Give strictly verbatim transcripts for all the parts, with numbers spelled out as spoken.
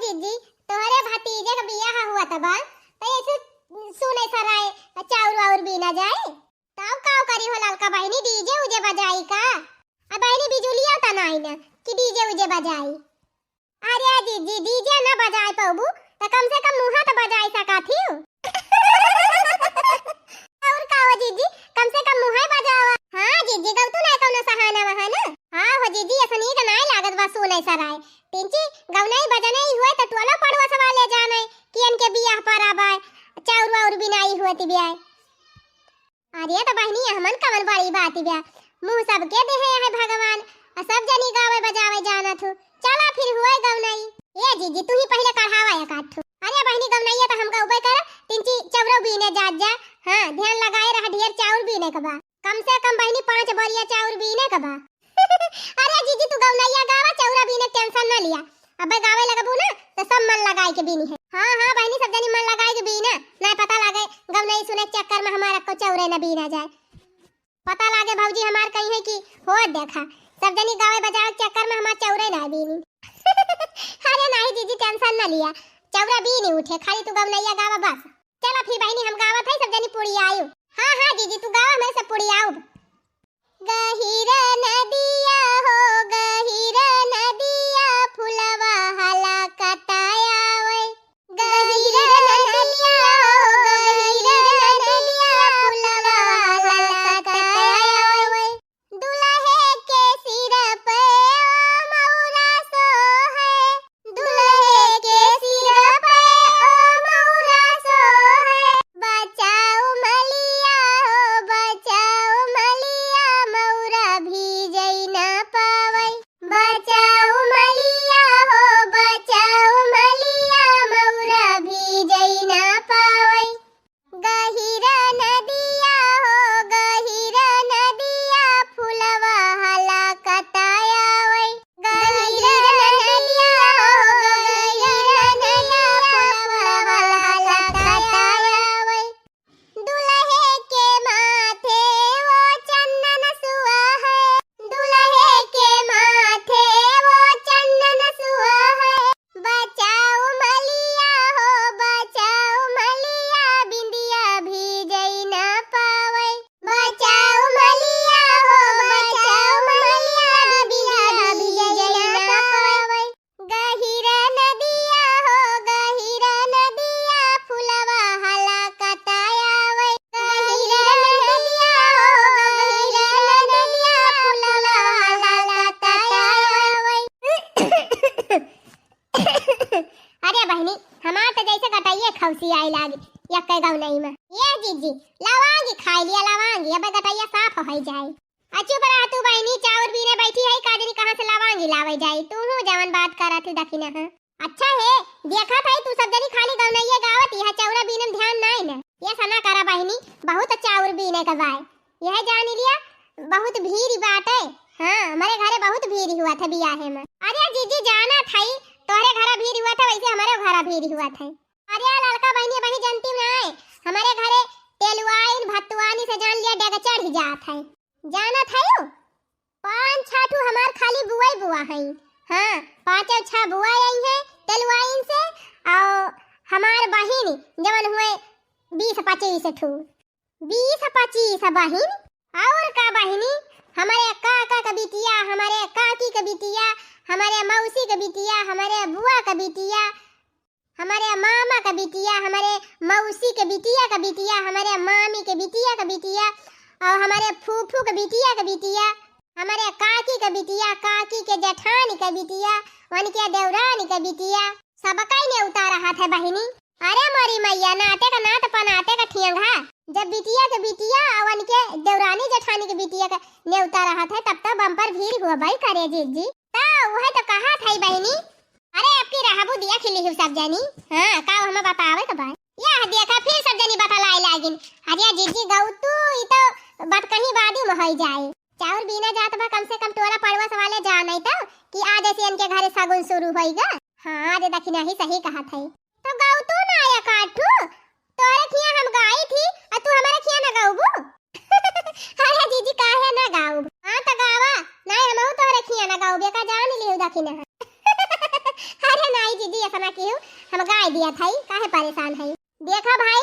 जीजी, तोहरे भतीजे क बियाह हुआ त बा, त ऐसे सुने सराय चाउर वाउर बीना जाए। तब का करी हो ललका बहिनी, डीजे उजे बजाई का? आ बहिनी बिजुलिया त नाही न कि डीजे उजे बजाई। अरे जीजी, डीजे न बजाए पउबू त कम से कम मुहा त बजाए सकत ही। और का हो जीजी, कम से कम मुहा बजावा। हाँ जीजी, गउतू ना कउनो सहाना वहाना। हाँ हो जीजी, ऐसा नीक नाय लागत बा सुने सराय। टिंची, गउनई बजनई हुए त टोला पड़ोस वाले जाने कि इनके बियाह पर आबा, चाउर वाउर बिनाई हुए ती बियाह। अरे त बहिनी, हमन कवन बड़ी बात बा, मुँह सबके देहे है भगवान, आ सब जनी गावे बजावे जानत हो। चला फिर हुए गउनई। ए जीजी, तू ही पहिले कढ़ावा एक आध ठो। अरे बहिनी, गउनैया त हम गउबे करब, टिंची चउरो बीने जात जा। हाँ, ध्यान लगाए रहा, ढेर चाउर बीने के बा। कम से कम बहिनी पाँच बोरिया चाउर बीने के बा। अरे जीजी, तू गउनैया गावा, चउरा बीने के tension न लिया। अबे गावे लगबू ना, त सब मन लगाए के बीनी है। हाँ, हाँ, बहिनी, सब जनी मन लगाए के बीना, ना पता लागे गउनई सुने के चक्कर में हमारा को चउरे न बीना जाए। पता लागे भौजी हमार कही है कि हो देखा, सब जनी गावे बजावे के चक्कर में हमार चउरे ना बीनी। अरे नाही जीजी, tension न लिया, चउरा बीनी उठे, खाली तू गउनैया गावा बस। चला फिर बहिनी, हम गावत है, सब जनी पुड़ियायु। हाँ, हाँ जीजी, तू गावा, हमरे सब पुड़ियाउब। गहिर नदिया हो, गहिर नदिया, फुलवा हला कताया वै। गहिर नदिया हो, गहिर नदिया, फुलवा हला कताया वै। दुल्हे के सिर पे ओ मौरा सोहे, दुल्हे के सिर पे ओ मौरा सोहे। बचाओ मलिया हो, बचाओ मलिया, मौरा भीजै ना पावै। बचाओ मलिया हो, बचाओ मलिया, मौरा भीजै ना पावै। गहिर नदिया हो, गहिर नदिया, फुलवा हला कताया वै। गहिर नदिया हो, गहिर नदिया, फुलवा हला कताया वै। दुल्हे के माथे वो चंदन सुआ है, दुल्हे के माथे वो चंदन सुआ है। बचाओ मलिया हो, बचाओ मलिया, बिंदिया भीजै ना पावै। बचाओ मलिया हो, बचाओ मलिया, बिंदिया भीजै ना पावै। गहिर नदिया हो, गहिर नदिया, फुलवा हला कताया वै। गहिर नदिया हो, गहिर नदिया, फुलवा हला कताया वै। अरे बहिनी, हमार त जैसे गटइये खौसी आए लागी, यक्के गउनई में। ए जीजी, लवांगी खाई लिया, लवांगी, अबे गटइया साफ होइ जाए। आ चुप रहा तू बहिनी, चाउर बीने बैठी है, का जनी कहाँ से लवांगी लावे जाई, तू हूँ जवन बात करत ही दखिना है। अच्छा है, देखत है तू सब जनी खाली गउनइये गावत, यह चउरा बीने में ध्यान नाई न। ये सना करा बहिनी, बहुत चाउर बीने के बाय, यह जानी लिया, बहुत भीड़ बाटे। हाँ, हमरे घरे बहुत भीड़ हुआ था बियाहे में। अरे जीजी, जानत हई, तोहरे घरा भीड़ हुआ था, वैसे हमरे घरा भीड़ हुआ था। अरे ललका बहिनी, बहिनी जनती नाई, हमरे घरे तेलुआइन भतुआनी से जान लिया डेग चढ़ जात है। जानत हई, पाँच छह ठू हमार खाली बुआई बुआ हई। हाँ, पाँचों छह बुआ आई हैं तेलुआइन से, और हमार बहिन जवन हुए बीस पच्चीस ठू। बीस पच्चीस बहिन, और का बहिनी, हमरे काका क बिटिया, हमरे काकी क बिटिया, हमरे मौसी क बिटिया, हमरे बुआ क बिटिया, हमरे मामा क बिटिया, हमरे मौसी क बिटिया क बिटिया, हमरे मामी क बिटिया क बिटिया, और हमरे फूफू क बिटिया क बिटिया, हमरे काकी क बिटिया, काकी के जेठानी क बिटिया, उनके देवरानी क बिटिया, सबका ही नेवता रहत है बहिनी। अरे मोरी मैया, नाते का नात पनाते का ठियंगा। जब बिटिया के बिटिया अवन के देवरानी जेठानी के बिटिया के नेवता रहत है, तब तो बम्पर भीड़ हुआ भाई करे जीजी। तो वह तो कहा था बहिनी। अरे अब की रहबू दिया खिली हूँ सब जनी। हाँ, का हमें बतावे के भाई। यह देखा फिर सब जनी बतलाए लागिन। अरे जीजी गऊ तू, ई तो बात कहीं बादी में होई जाए। चाउर बीना जात बा, कम से कम टोला पड़ोस वाले जाने तो कि आज ऐसे इनके घरे सगुन शुरू होइगा। हाँ, आज दखिना ही सही कहा था। तो गऊ तू ना आया काठू, तोहरे खिया हम गाई थी, और तू हमारे खिया ना गाऊबू? अरे जीजी, काहे ना गाऊब? हाँ तो गावा, नहीं हमहू तोहरे खिया ना गाऊब, एका जान लियो दखिना। अरे नहीं जीजी, ऐसा ना की हम गाय दिया था, काहे परेशान है? देखा भाई,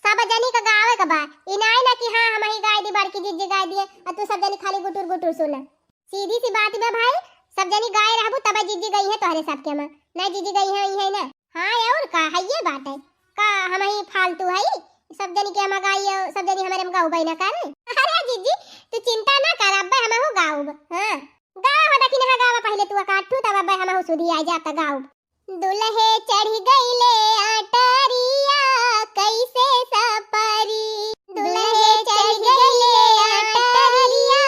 सब जनी का गावे का बा, ई नाई ना कि हाँ हम ही गाय दी, बड़की जिज्जी गाय दिए, और तू सब जनी खाली गुटुर गुटुर सुना। सीधी सी बात बा भाई, सब जनी गाय रहबू तब जिज्जी गई है तोहरे सबके में, ना जिज्जी गई है, ई है ना। हाँ, और का है, ये बात है का, हम ही फालतू है, सब जनी के हम गाई, सब जनी हमारे में गाउबे ना कर। अरे जिज्जी, तू चिंता ना कर, अब्बे हम हो गाउब। हाँ, गावा हो दखिनहा, गावा पहले तू अकाठू, तब अब्बे हम हो सुधी आ जाता गाउब। दुलहे चढ़ गईले अटरिया, कैसे सपरी। दुलहे चढ़ गईले अटरिया,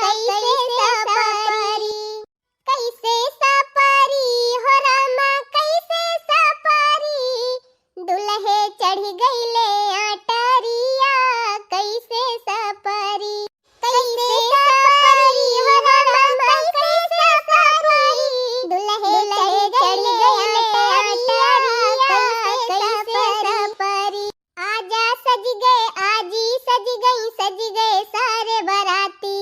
कैसे सपरी। कैसे सपरी हो रामा, कैसे सपरी। दुलहे चढ़ गईले अटरिया, कैसे सपरी। कैसे सपरी हो रामा, कैसे सपरी। दुलहे चढ़ गईले अटरिया, कैसे सपरी। आजा सज गए, आजी सज गई, सज गए सारे बराती।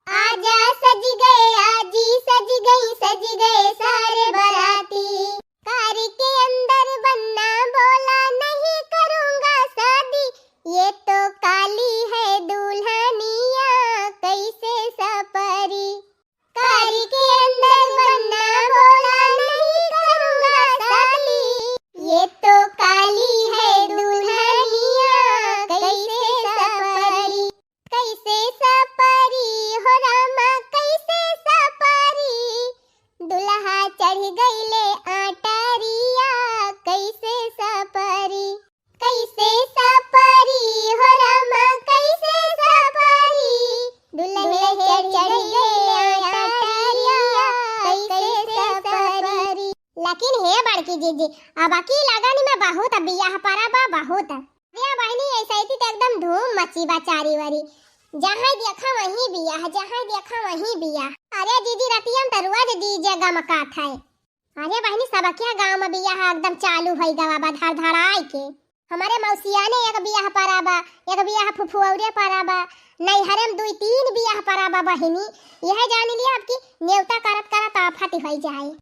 आजा सज गए, आजी सज गई, सज गए सारे बराती। कार के अंदर बन्ना बोला, नहीं करूँगा शादी, ये तो काली है दुल्हनिया, कैसे सपरी। कार के अंदर बन्ना बोला, नहीं करूँगा शादी, ये तो काली है दुल्हनिया, कैसे सपरी। कैसे सपरी हो रामा, कैसे सपरी। दुलहा चढ़ गईले अटरिया, कैसे सपरी। कैसे सपरी हो रामा, कैसे सपरी। दुलहे चढ़ गईले अटरिया, कैसे सपरी। लेकिन हे बड़की जिज्जी, अब की लगन में बहुत बियाह परा बा, बहुत। अरे बहिनी, ऐसे ही तो एकदम धूम मची बा चारी वरी। जहाँ देखा वहीं बियाह, जहाँ देखा वहीं बियाह। अरे दीदी, रतिया में तो रोज DJ गमकात है। अरे बहिनी, सबके गाँव में बियाह एकदम चालू होइ गवा बा, धड़धड़ाई के। हमारे मौसिया ने एक बियाह परा बा, एक बियाह फुफुऔरे परा बा, नैहरे में दुई तीन बियाह परा बा बहिनी। यह जान लिया अब की नेवता करत करत आफत होइ जाए।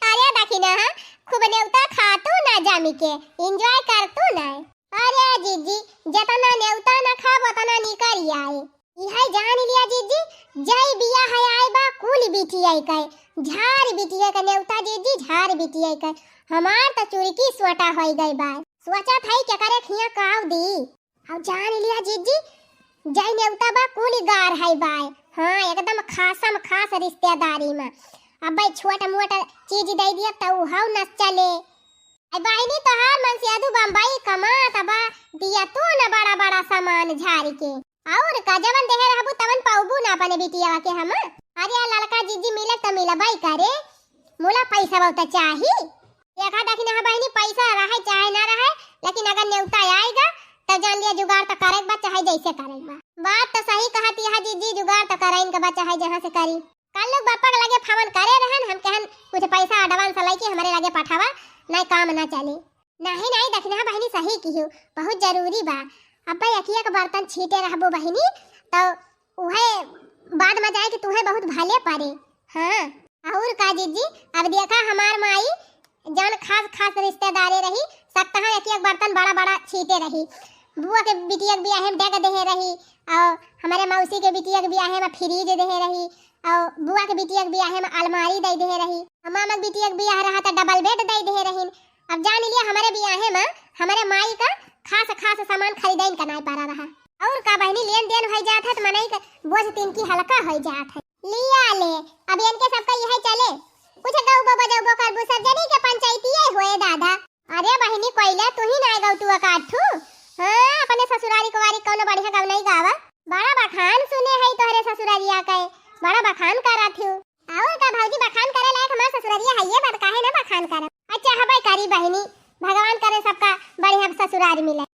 अरे देखी ना, हाँ, खूब नेवता खातू ना जामी के, enjoy करतू ना। अरे जिज्जी, जितना नेवता ना खाब, उतना निकर आए। इहे जान लिया जिज्जी, जय बियाह आए बा, कुल बिटिया के, झार बिटिया के नेवता जिज्जी, झार बिटिया के। हमार तो चुरकी सोटा होइ गई बा। सोचत है केकरे खिया काव दी। अब जान लिया जिज्जी, जय नेवता बा कुल गार है बाय। हाँ, एकदम खासम खास रिश्तेदारी में। अब भाई छोट मोट चीज दे दिया तो उहौ न चले। आई बहिनी तोहार मनसेधू बम्बई कमात बा, दिया तू न बड़ा बड़ा सामान झार के। और का जवन देहे रहबू तवन पाउबू ना अपने बिटिया के हम। अरे आ लड़का जिज्जी मिले तो मिलबाई करे, मुला पैसा बहुत चाही। देखा देखी ना बहिनी, पैसा रहे चाहे ना रहे, लेकिन अगर नेवता आएगा तो जान लिया जुगाड़ तो करे के बा, चाहे जैसे करे के बा। बात तो सही कहत यह जिज्जी, जुगाड़ तो करे इनके बा, चाहे जहाँ से करी। कल लोग बापा के लगे फोन करे रहन, हम कहन कुछ पैसा advance लेके हमरे लगे पठावा, नहीं काम ना चली। नहीं नहीं दखिनहा बहिनी सही किहू, बहुत जरूरी बा। अब भाई अकिया के बर्तन छीटे रहबो बहिनी, तो उहे बाद में जाए कि तुहे बहुत भले पड़े। हाँ, और का जिज्जी, अब देखा हमार माई जौन खास खास रिश्तेदारे रही, सकतहा एक एक बर्तन बड़ा बड़ा छीटे रही। बुआ के बिटिया के बियाहे में डेग देहे रही, और हमारे मौसी के बिटिया के बियाहे में fridge देहे रही, और बुआ के बिटिया के बियाहे में अलमारी दे देहे रही, और मामा के बिटिया के बियाह रहा तो double bed दे देहे रही। अब जान लिया हमारे बियाहे में हमारे माई का खास खास सामान खरीदे इनका नहीं पड़ा रहा। और का बहिनी, लेन देन हो जात है तो मनई के बोझ तिनकी हल्का हो जात है। लिया ले, अब इनके सबका यह चले, कुछ गौबो बजौबो करबू, सब जनी के पंचायती होए दादा। अरे बहिनी, कोइला तू ही ना गौ तू अकाठू। हाँ, अपने ससुरारी कुवारी कौनो बढ़िया गौ नहीं गावा। बड़ा बखान सुने है तोहरे ससुरारिया के, बड़ा बखान करत हूँ। और का भौजी, बखान करे लायक हमार ससुरारिया है, ये बात काहे ना बखान करब। अच्छा हबे करी बहिनी, भगवान करे सबका बढ़िया ससुरार मिले।